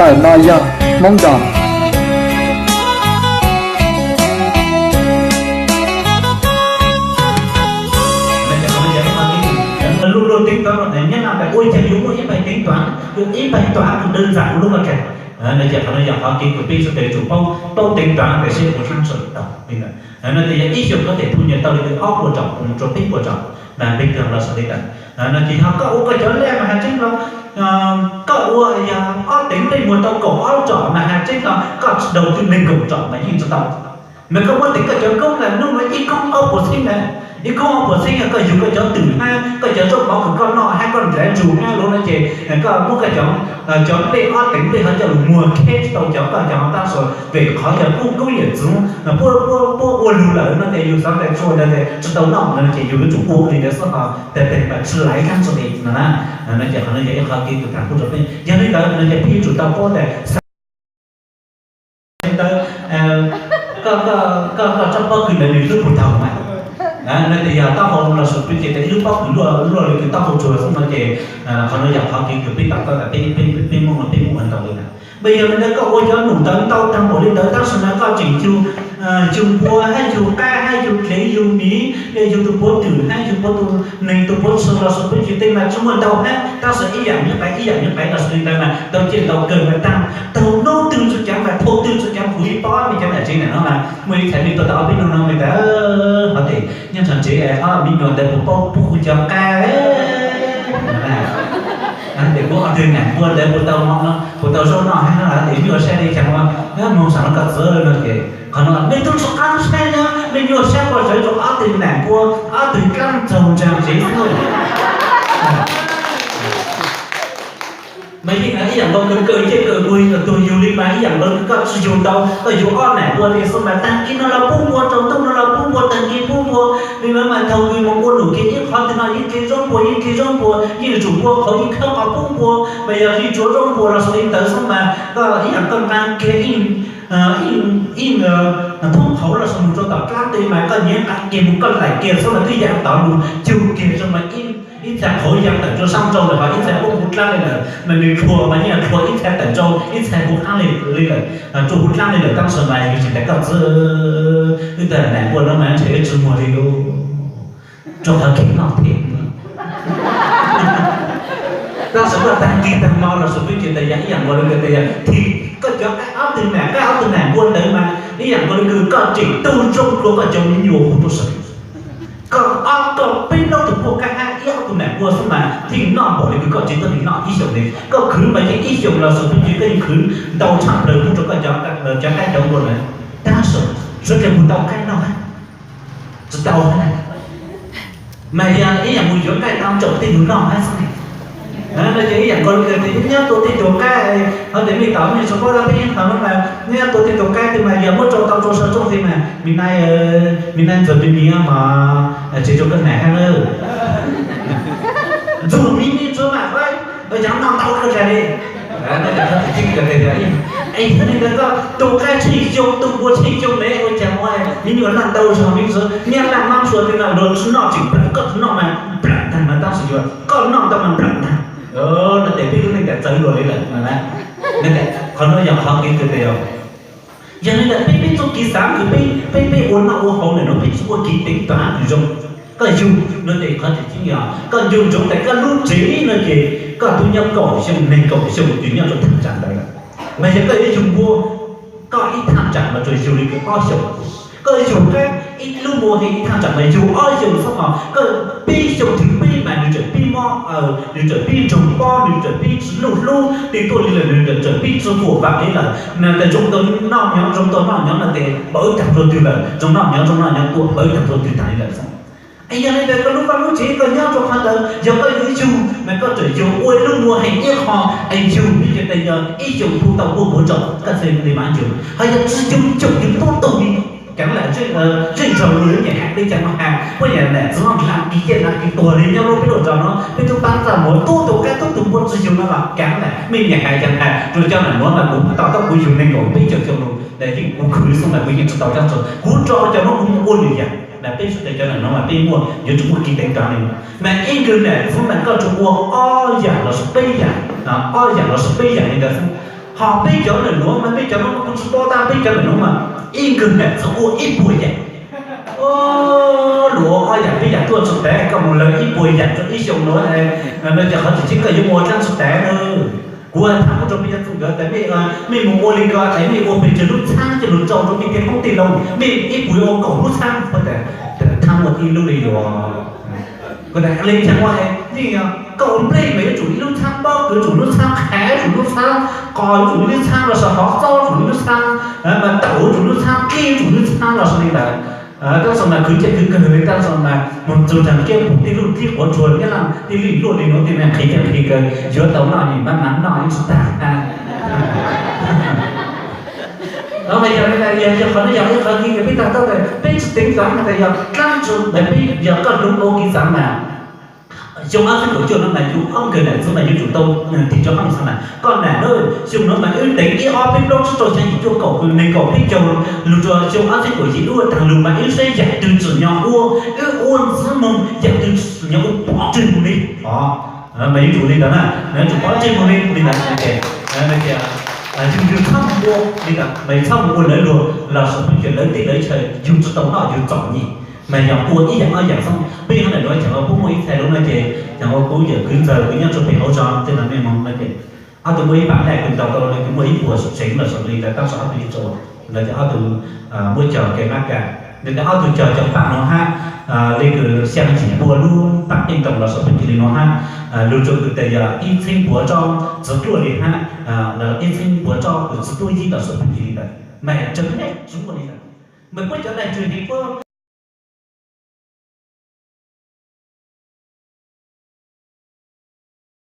Ntawm no yog Hmoob Dom. Luôn luôn tính toán, nhất là phải ôi chang yuav muaj ib bài tính toán, ib bài toán đơn giản luôn mà kìa. Ces qhov no yog qhov kev kws peb sawv daws yuav tsum paub, paub tính toán tiam sis ua sab sawv daws li ntawd. No ces yog ib xyoos koj tem thu nyuam tau li ob puas tsom mus rau peb puas tsom, mas peb kawg los xav li ntawd. No ces yog koj ua koj cov lej mas has tseeb los, koj ua yog ob teev peb muag tau kaum ob tsom mas has tseeb los koj tsis daus twg nees nkaum tsom mas yeej tsis tau. Mas koj muab teev koj cov koob na, hnub no ib koob ob puas txheeb na, ib koob ob puas txheeb, koj yug koj cov twm hab koj cov zaub mov kws koj noj hab koj nrhav ntsug hab lub no ces koj muab koj cov, cov nplej ob teev nplej ho coj lug muag kheb tsis tau cov koj cov tab sis vim qhov yog koob yawm txwv, puab, puab ua lug lawm no ces yug xav tas tsis ua ntawd ces tsis tau noj no ces yug yuav tsum ua li ntawd xwb ho tas tes mas tsis laiv kab txog li no na. No ces qhov no yog ib qhov kev kws tham kuj rau peb, yog li ntawd no ces peb yuav tsum tau paub tas li ntawd, koj, koj tsob pob kws ntawd nws hlub puas thaum mas, no ces yog taub hau los sis peb ces ib lub pob kws luaj luaj li kws taub hau tsuag xwb no ces qhov no yog qhov kev kws peb tau koj tas peb, peb Hmoob no peb Hmoob ua ntau li ntawd. Mas yog li ntawd koj ua cov num ntawd ntau tag npaum li ntawd tab sis mas koj tseem yug, yug npua hab yug qab hab yug dlev yug miv, yug tus puav twm hab yug puav tus neeg tus puav txhu los sis peb tsis tej mas tsis muaj ntau hab tab sis ib yam nyob qaiv ib yam nyob qaiv los sis li ntawd mas tau ciaj ntau kawg mas tag tau hnub twg txhua caav mas thaum twg txhua caav kuv ib pob me cov nam tsev nam no mas muaj ib txhais me tuaj tau ob peb nub no me tas, qhov tes nyob nrog tsev ob me nyuam ntawd puas paub pub kuv cov qab. Tes kuv ob tug nam npua ntawd puas tau, puas tau zaub noj hab no tes me nyuam saib li cas ua moog sam no koj txwv no ces qhov no nej tub tsis qab saib nyob me nyuam saib puas sawv rau ob tug nam npua, ob tug dlaab ntxaug ntsaa tsev xwb. Mas yeej ib yam nkaus kawg kawg ces kawg ua ib tug yug li mas ib yam nkaus koj tsis yug ntau, koj yug ob nam npua li xwb mas tag kis no los pub npua, tsaus ntuj no los pub npua, tag kis pub npua li no mas thaum kws moog ua num kiag ib qhov twg no yeej dle zaub npua, yeej dle zaub npua, yeej tsum npua qhauv, yeej khawb qhov pub npua, mas yog yeej tsuav zaub npua los xws li ntawd xwb mas koj ib yam koj nqaa kiag ib, ib thoob qhauv los sis mus rau tom dlaab tes mas koj nyiav nqaa kiag mus koj laim kiag xwb mas twb ya tod lug cug kiag rau mas ib txhais qhauv ya tawm rau sab nraud lawm ho ib txhais pub huv dlaab li lawm mas nws rhuav mas yeej rhuav ib txhais tawm rau ib txhais huv dlaab li lawm, rua huv dlaab li lawm tab sis mas yug tseem tas koj txwv, wb tug nam npua no mas ntshe wb tsis muag li lub, rua qhov kheev noj them. Tab sis koj tag kis tag mo los sis peb tsis tas yog ib yam nkaus li kws tas yog thim koj cov qaib ob tug nam, qaib ob tug nam npua ntawd mas ib yam nkaus li kws koj tseem tug zoo dlua koj cov me nyuam huv rau sawv. Koj ob koj peb plaub tug puj qaib hab ib ob tug nam npua xwb mas thiaj noj npaum li kws koj tseem tuaj noj ib xyoos li. Koj khwv mas yeej ib xyoos los sis peb tsis koj yeej khwv ntau tshaj plaws pub rau koj cov qaib cov npua lawm. Tab sis suav dlawg mus tau qaib noj tsis tau. Mas yog ib yam mus yuav qaib tau tsaum tej nus noj hab xwb. No ces ib yam nkaus li tias nyob tua tej tug qaib, ho tias me tau me tsis paub dab peb yeej qhov no mas nyob tua tej tug qaib twg mas yog muab rau tau rau sawv rooj ti mas me nai, me nai ntxuag me niam mas tsev rau koj nam hab lawm. Ntxuag me niam tsuav mas ua cov noj ntau kawg li. Es yog li ntawd koj tus qaib tsheej xyoo tus npua tsheej xyoo ne ua cas ua me nyuam noj ntau zog me ntxwv nyob laj mab sua li no luag tsis noj tseem plam koj tsis noj mas plam tag mas tab sis yuav koj noj ntau mas plam tag. No ces peb lub neej tas txawv luag li lawm. Qhov no yog qhov kev kws tas yog, yog li ntawd peb peb txuj kev xav kws peb peb ua noj ua haus ntawm no peb tsis ua kev teev dlav kws zoo. Koj yug no ces qhov tseem ceeb yog koj yug ntsoov tas koj lub tsev no ces koj twb nyob kaum xyoo nees nkaum xyoo kws nyob rau thaaj tsam ntawd lawm. Mas yog koj yuav yug npua, koj ib thaaj tsam mas tsuas yug li kws ob xyoos. Koj yug qaib ib lub npua ib thaaj tsam mas yug ob xyoos xwb hos koj peb xyoo thwv peb mas nws tseem pib mob, nws tseem pib nrug pob, nws tseem pib tsis luj hlub twg tuaj li lawm, nws tseem pib tsis huam vam li lawm. No tas zoo tau noj nyob, zoo tau noj nyob no ces npawv tag rua twg lawm, zoo noj nyob zoo noj nyob tuaj npawv tag rua twg tag li lawm xwb. Es yog li ntawd koj lub vaj lub tsev koj nyob rau qhov ntawd yog koj yuav yug mas koj tseem yug ua ib lub npua heev ib qho es yug peb ces tas yog ib xyoos pub tau npua puav tsaum koj txhaj li mas yug, ho yog tsis yug caum yug tub tug li. Kaav lawm zej zog lug nyiam has li cas no has, puab nyiam nam txiv dlav kis ciaj dlav kis tuag li nyob lub peb lub zos no, peb tub paab txaj muag tub tug qaib tub tug npua tsis yug no los kaav lawm, mej nyiam has cas has, rua cov nam nuav mas kuv tau tau kuv yug neeg nkaum peb caug xyoo lug, yeej kuv khwv xwb mas kuv yeej tsis tau cov txug, kuv rua cov nuav kuv mus ua lwm yam. Mas peb sawv daws cov nam nuav mas peb muaj yuav tsum muaj kev teev dlav li. Mas ib nkawd nam txiv mas koj tsum ua ob yam los sis peb yam, ob yam los sis peb yam li ntawd xwb. Ho peb cov ntawm nuav mas peb cov nuav kuv tsi paub tab, peb cov ntawm nuav mas ib nkawg nam txawm ua ib puas yam. Luag ua ob yam peb yam tuaj tsi tav, koj mus lawv ib puas yam rau ib xyoo nuav, no ces qhov tseem ceeb koj yuav ua dlaab tsi tav na. Kuv has tham rau peb cov txuj nkawd tas mej mus ua li ko es mej ua pes tsawg lub txhaab coj lug rau rau mej tej qoob tej loo, mej ib puas yuav ua kaum lub txhaab, thaab ua ib lub li yuav. Kuv tas le caag ua, yeej yog koj ua nplej mas yuav tsum ib lub txhaab, pob kws yuav tsum lub txhaab, qhav yuav tsum lub txhaab, qos yuav tsum ib lub txhaab los sis hov txob yuav tsum ib lub txhaab, mas tawm yuav tsum lub txhaab, kib yuav tsum lub txhaab los sis li ntawd. Tab sis mas khwv caj khwv kawg li, tab sis mas mus txug nraag keb pum tej luj tib quav tsuag nyob tej lwj luaj li nuav tej me nqhis caj nqhis kawg yuav tau noj, nim maj mam noj ib tsi tag. Mas yog li ntawd yog qhov no yog ib qhov li peb tag tau tas peb tsi teev txav tas yog dlaab tsi, peb yog koj lug ua kev txav mas xyoo ob txhiab kaum cuaj no mas yug ob nkawg nam txiv mas yuav tsum tau tig rov qab xav mas koj nam na, xyoo no mas wb teev ib ob peb plaub tsib rau xya yim cuaj kaum nees nkaum peb caug lug rua xyoo ob txhiab kaum yim wb ua taag lug mas wb saib yam twg tsim nyog ua, wb ua ntxiv moog yam twg tsim nyog ua pov tseg moog li. Mas yuav tsum li ntawd na, yuav tsum pov tseg moog li li ntawd. Yug yug txhob mus ua li ntawd mas yug txhob mus ua lawv luag los sis peb cov lawv teb lawv chaw, yug tsi tau noj yug txom nyem. Mas yog ua ib yam ob yam xwb, peb yog nam nuav tseem ua puab muaj ib txhais lub no ces tseem ua kuv yawm kwv ntxawg kws nyob rua pem hauv zos tej no mej moog no ces ob tug muaj ib paam dlaim kws ntaus tau le kws muaj ib puas tsev los sis li ntawd tab sis ob tug ib tsoom ntawd ces ob tug muab cog kev mab kam, ntawd ces ob tug cog cov paam no hab, le kws xyaa yim pua lub paam qeej ntoos los sis peb ceg li no hab, lug rua kws tas yog ib txheeb puas tsob txiv tuaj li hab, ib txheeb puas tsob kws txiv tuaj yib los sis peb ceg li ntawd mas tseem muaj li ntawd. Mas puab cov dlaim tswv heev puab